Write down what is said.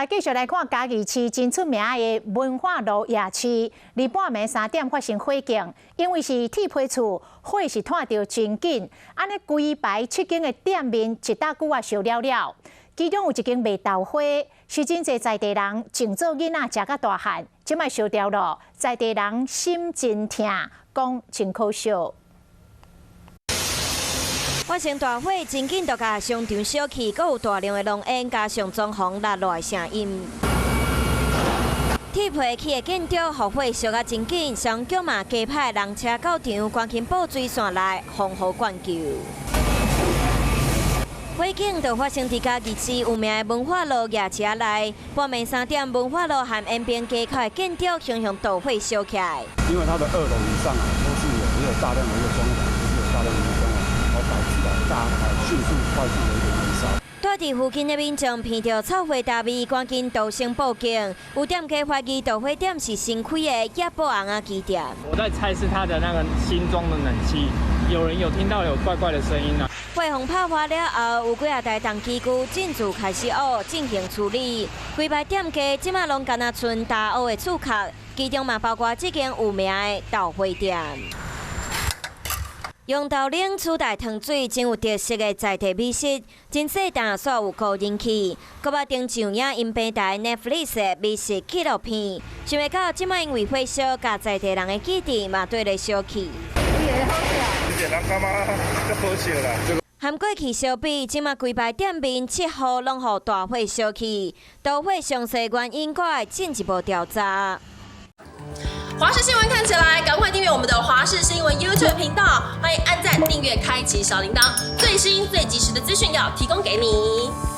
來繼續來看嘉義市真出名的文化路夜市，禮半暝3點發生火警，因為是鐵皮厝，火是湠著真緊，按呢規排七間的店面一搭久仔燒了了，其中有一間賣豆花，是真濟在地人從做囡仔食甲大漢，這擺燒掉了，在地人心真疼，講真可惜。發生大火，真緊就共商場燒去，閣有大量的濃煙，加上裝潢落落的聲音。鐵皮起的建築，予火燒甲真緊，消防局嘛加派人車到場，趕緊布水線來防火灌救。火警就發生佇嘉義市有名的文化路夜市內，半暝3點，文化路和延平街口的建築熊熊大火燒起來。因為它的二樓以上啊，都是有大量的一個裝潢，就是有大量的一個裝潢，而導致了大迅速快速的一個燃燒。住佇附近的民眾聞著臭火焦味，趕緊逃生報警。有店家懷疑導火點是新開的葉寶尪仔雞店。我在猜是他的那個新裝的冷氣，有人有聽到有怪怪的聲音啊。火予拍發了後，有幾仔台重機具進駐開始烏進行處理。規排店家這馬攏干焦賰焦烏的厝殼，其中嘛包括這間有名的豆花店。用豆奶取代糖水，真有特色的在地美食，真細膽煞有高人氣。閣捌登上影音平台 Netflix 的美食紀錄片，想袂到這擺因為火燒，共在地人的記憶嘛綴咧燒去。人感覺足可惜啦。和過去相比，這馬規排店面七戶攏予大火燒去，導火詳細原因閣愛進一步調查。華視新聞看起來，趕快訂閱我們的華視新聞 YouTube 頻道，歡迎按讚、訂閱、開啟小鈴鐺，最新最及時的資訊要提供給你。